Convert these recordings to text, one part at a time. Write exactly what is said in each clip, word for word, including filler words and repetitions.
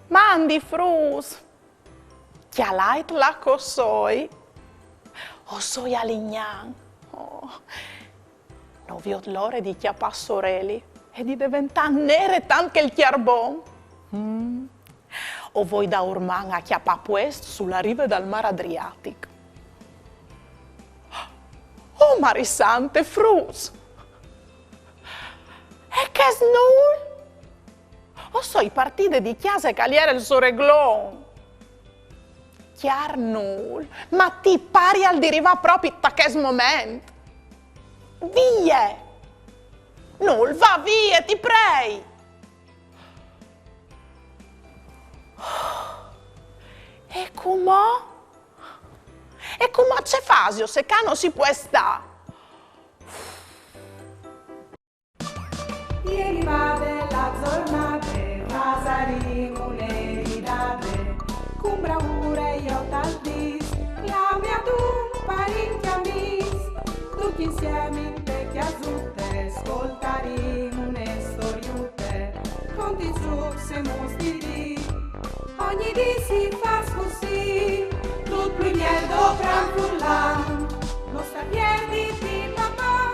Mandi fruts! Cjalait là che o soi! O soi a Lignan! Oh. No viôt l'ore di cjapâ soreli e di deventâ nere tant che il cjarbon. Mm. O voi daurman a cjapâ puest su la rive dal mâr Adriatic. Oh, Marie Sante, fruts! E chest nûl? O soi partide di cjase che al jere il soreglon. Cjâr nûl, ma ti parial di rivâ propit ta chest moment? Vie! Nûl, va vie, ti prei! E cumò? E cumò ce fasio se ca no si pues stâ? E rivade la zornade, fasarìn une ridade, cun braure jo tal dîs, clamìn adun parint e amîs, ducj insiemi inte cjasute, scoltarìn une storiute, conti zûcs e mus di dì. Ogni dì si fâs cussì, dut plui biel dopran furlan. No sta pierditi, Maman,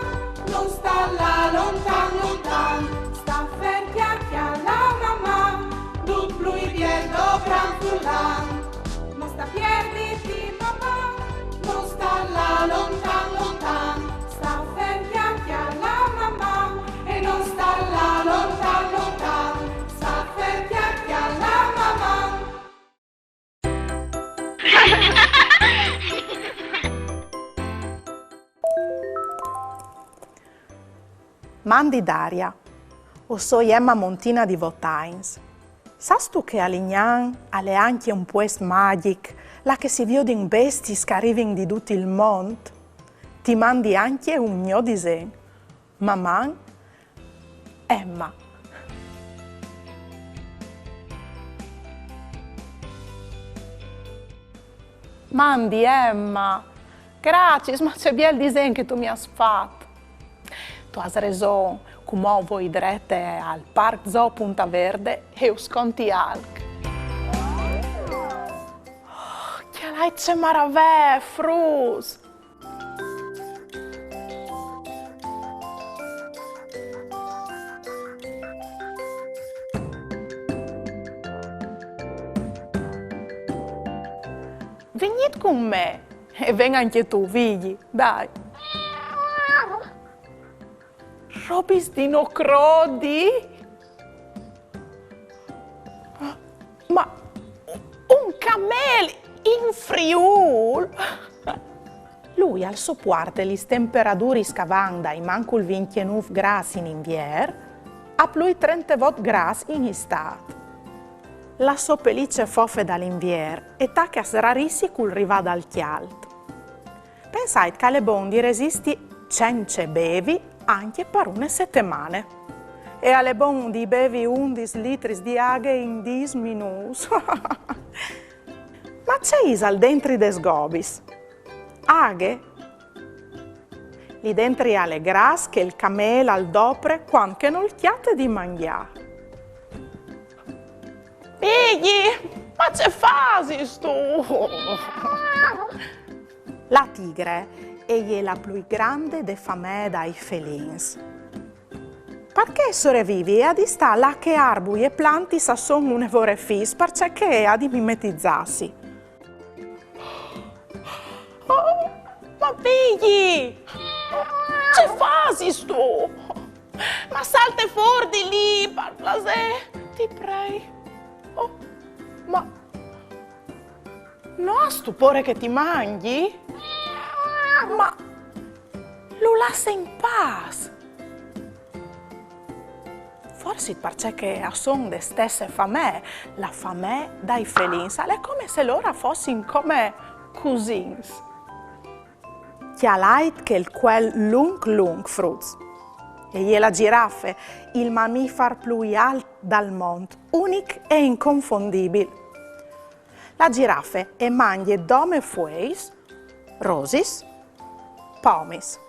no sta lâ lontan, lontan. Sta fer, cjale, cjale, Maman, dut plui biel dopran furlan. No sta pierditi, Maman, no sta lâ lontan, lontan. Sta fer, cjale, cjale, Maman, e no sta lâ lontan, lontan. Sta fer, cjale, cjale, Maman. Mandi Daria, o soi Emma Montina di vot agns. Sâstu che a Lignan al è ancje un puest magjic, là che si viodin bestiis che a rivin di dut il mont? Ti mandi ancje un gno disen. Maman, Emma. Mandi Emma, graciis, ma ce biel disen che tu mi âs fat. Tu âs reson, cumò o voi drete al Parc Zoo Punta Verde e us conti alc. Oh, cjalait ce maravee, fruts! Vignît cun me e ven ancje tu, Vigji, dai. Robis di no crodi? Ma un camêl in Friûl? Lui al sopuarte lis temperaduris che a van dai mancul vincjenûf grâts in Invier a plui trentevot grâts in Istât. La sô pelice fofe dal Invier e tache a srarîsi cul rivâ dal cjalt. Pensait che al è bon di resisti cence bevi ancje par une setemane. E al è bon di bevi undis litris di aghe in dîs minûts. Ma ce isal dentri des gobis? Aghe? Li dentri al è gras che il camêl al dopre cuant che nol cjate di mangjâ. Vigji, ma ce fasistu? La tigre e je la plui grande de famee dai felins. Par che e sorevivi e à di stâ là che arbui e plantis a son une vore fis, parcè che e à di mimetizâsi. Oh, ma Vigji! Ce fasistu? Ma salte fûr di li, par plasê, ti prei. Oh, ma no âstu pôre che ti mangji? Ma lu lasse in pâs. Forsit parcè che a son de stesse famee, la famee dai felins, al è come se lôr a fossin come cusins. Cjalait chel cuel lunc lunc, fruts. E je la girafe, il mamifar plui alt dal mont, unic e inconfondibil. La girafe e mangje dome fueis, rosis, pomis.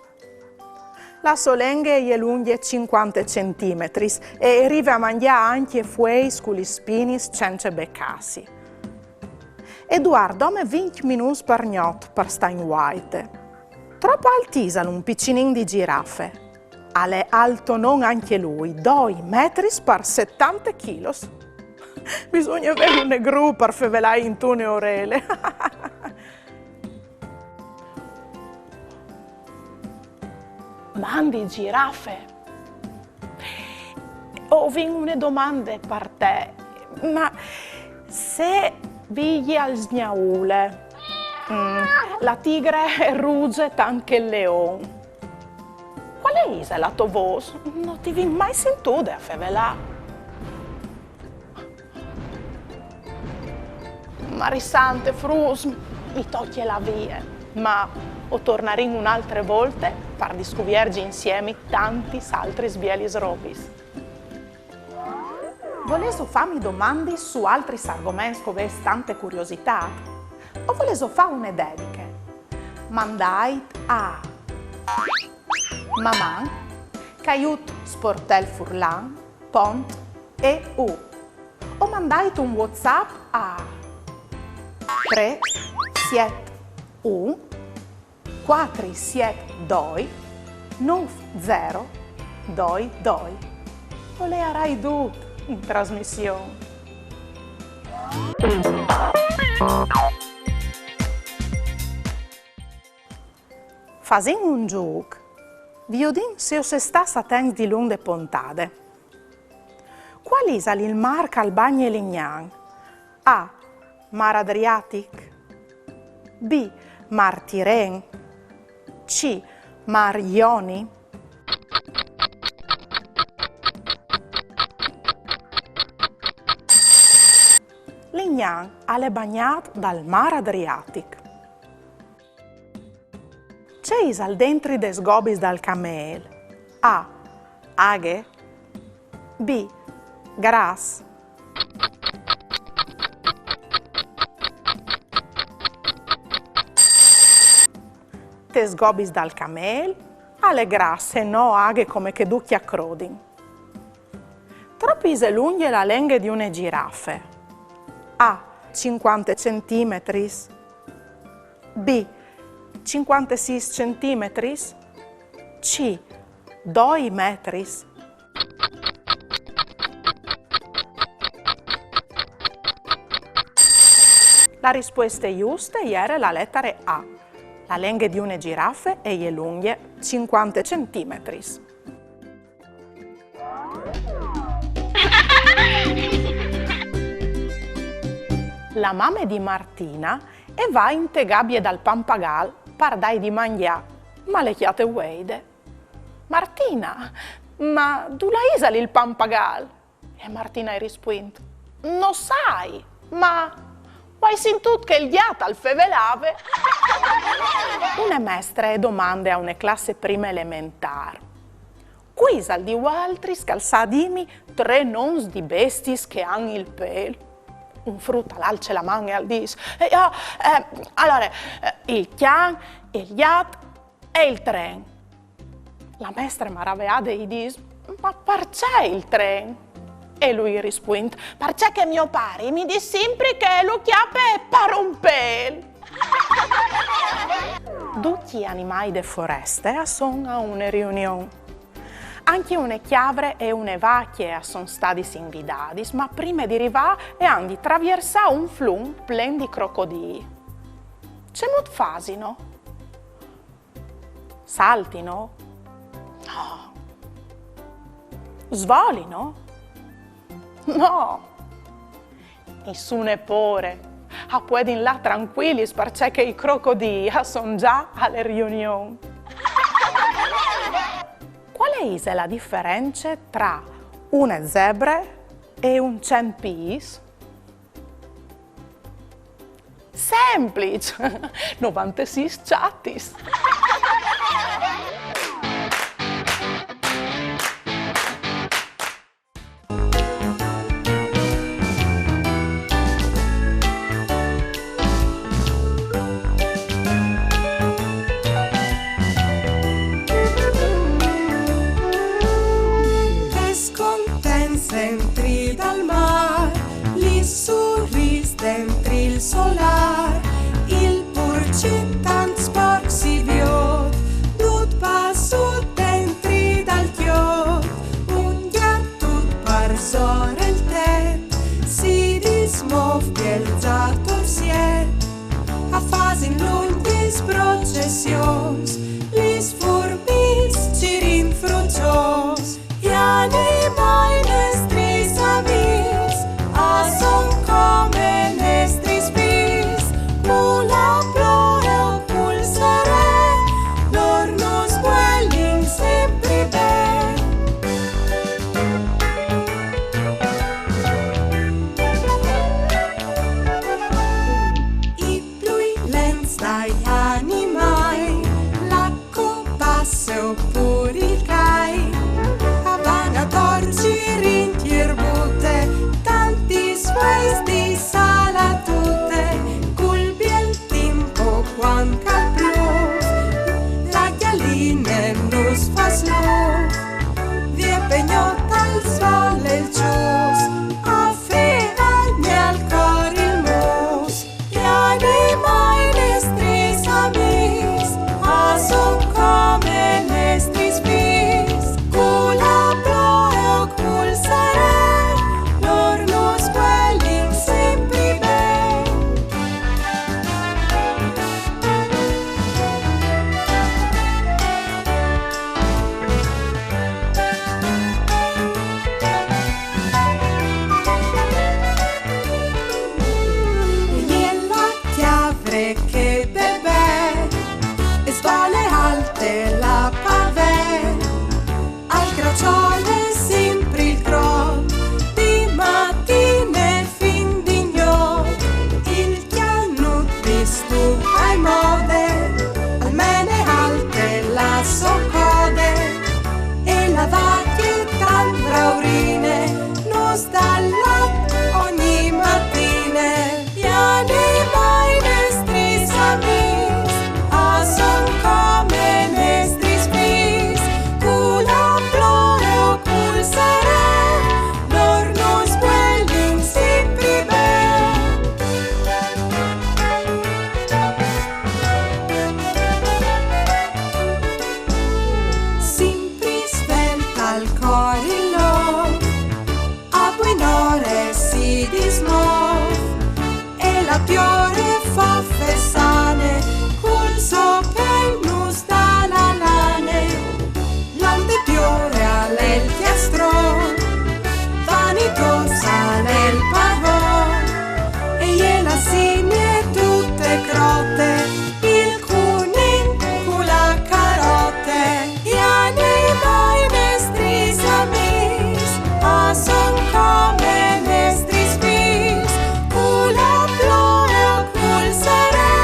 La sô lenghe e je lungje cincuante centimetris e e rive a mangjâ ancje fueis cu lis spinis cence becâsi. E duar dome vincj minûts par gnot par stâ in vuaite. Trop alt isal un piçulin di girafe? Al è altonon ancje lui, doi metris par setante chilos. Bisugne vê une gru par fevelâi intune orele. Mandi girafe. O vin une domande par te. Ma se Vigji al sgnaule, mm, la tigre e ruze tant che il leon, cuale isal la tô vôs? No ti vin mai sintude a fevelâ. Marie Sante, fruts, mi tocje lâ vie, ma o tornarìn une altre volte par discuvierzi insiemi tantis altris bielis robis. Volêso fâmi domandis su altris argoments che o vês tante curiositât? O volêso fâ une dediche? Mandait a maman caiut sportelfurlan pont eu. O mandait un WhatsApp a trê siet un cuatri siet doi nûf zero doi doi. O leiarai dut in trasmission. Fasìn un zûc. Viodìn se o sês stâts atents dilunc de pontade. Cuâl isal il mâr che al bagne Lignan? A. Mâr Adriatic. B. Mâr Tiren. C. Mâr Joni. Lignan al è bagnât dal mâr Adriatic. Ce isal dentri des gobis dal camêl? A. Aghe. B. Gras. Tes gobis dal camêl al è gras e no aghe come che ducj a crodin. Trop ise lungje la lenghe di une girafe? A. Cincuante centimetris. B. Cincuantesîs centimetris. C. Doi metris. La rispueste juste e jere la letare A. La lenghe di une girafe e je lungje cincuante centimetris. La mame di Martina e va inte gabie dal pampagal par dâi di mangjâ, ma le cjate vueide. Martina, ma dulà isal il pampagal? E Martina e rispuint: No sai, ma o ai sintût che il gjat al fevelave. Une mestre e domande a une classe prime elementâr: Cui isal di vualtris che al sa dîmi trê nons di bestiis che a àn il pêl? Un frut al alce la man e al dîs: Eh, ah, eh, alore, eh, il cjan, il gjat e il tren. La mestre maraveade i dîs: Ma parcè il tren? E lui i rispuint: Parcè che gno pari mi dîs simpri che lu cjape par un pêl. Ducj i animâi de foreste a son a une riunion. Ancje une cjavre e une vacje a son stadis invidadis, ma prime di rivâ e àn di traviersâ un flum plen di crocodîi. Cemût fasino? Saltino? No. Svolino? No. Nissune pôre. A puedin lâ trancuilis parcè che i crocodîi a son za ae riunion. Cuale ise la diference tra une zebre e un cent pîts? Sempliç! Novantesîs çatis! Lis furmis, cirins, fruchons, i animai nestris amis, a son come nestris fis, cu la ploe o cul serè, lor nus vuelin sempri ben. I plui lents dai animai, la copasse o pur il cai, a van a torcir in cierbute, tantis fueis di salatute, cul biel timp o cuant ch'al plûf, la gjaline nus fâs lûf, vie pe gnot al svole il çus, a fevagni al cor il mus, i animai nestris amis, a son come nestris fis, cu la ploe o cul serè, lor nus vuelin sempri ben. E la cjavre che bebe, e svole alte la pave, al crociole simpri il crot, di matine fin di gnot, il cjanut vistût ai mode, al mene alte la sô code, e la vacje tant braurine nus dà lat ogni matine. I animai nestris amis, a son come nestris fis, cu la ploe o cul serè, lor nus vuelin simpri ben. Simpri svelt al cor il lôf, a buinore si dismôf, e la piore fofe sane, cul so pêl nus dà la lane, l'ant de piore al è il cjastron, vanitôs al è il pavon, e je la signe tute crote, il cunin cu la carote. I animai nestris amis, a son come nestris fis, cu la ploe o cul serè,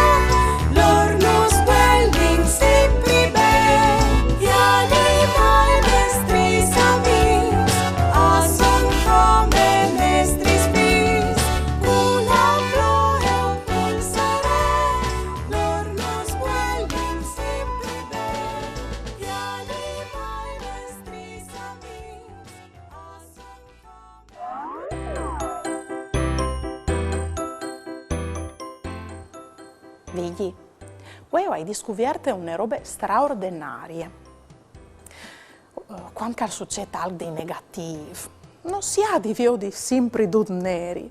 lor nus vuelin simpri ben. I animai nestris amis, a son come nestris fis, cu la ploe o cul serè, lor nus vuelin simpri ben. I animai nestris amis, a son come. Vigji, vuê o ai discuvierte une robe straordenarie. Eh, cuant che al sucêt alc di negatîf, no si à di viodi simpri dut neri.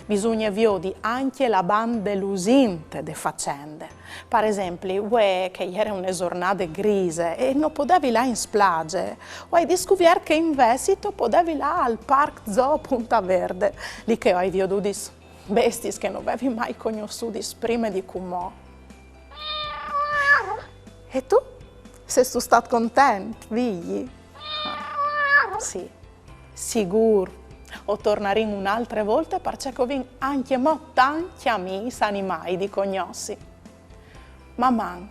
Bisugne viodi ancje la bande lusinte de facende. Par esempli, vuê che e jere une zornade grise e no podevi lâ in splaze, o ai discuviert che invezit o podevi lâ al Parc Zoo Punta Verde, li che o ai viodudis bestiis che no vevi mai cognossudis prime di cumò. E tu? Sêstu stât content, Vigji? Ah, sì, sigûr. O tornarìn une altre volte, parcè che o vin ancjemò tancj amîs animâi di cognossi. Maman!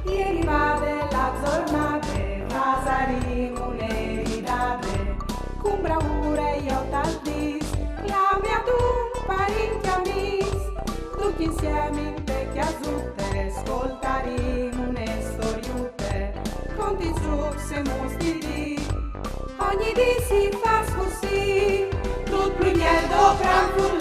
E rivade la zornade, fasarìn une ridade, cun braure jo tal dîs, clame adun parint e amîs, ducj insiemi inte cjasute, scoltarìn une storiute, conti zûcs e muts di dì. Ogni dì si fâs cussì, dut plui biel do Francfurt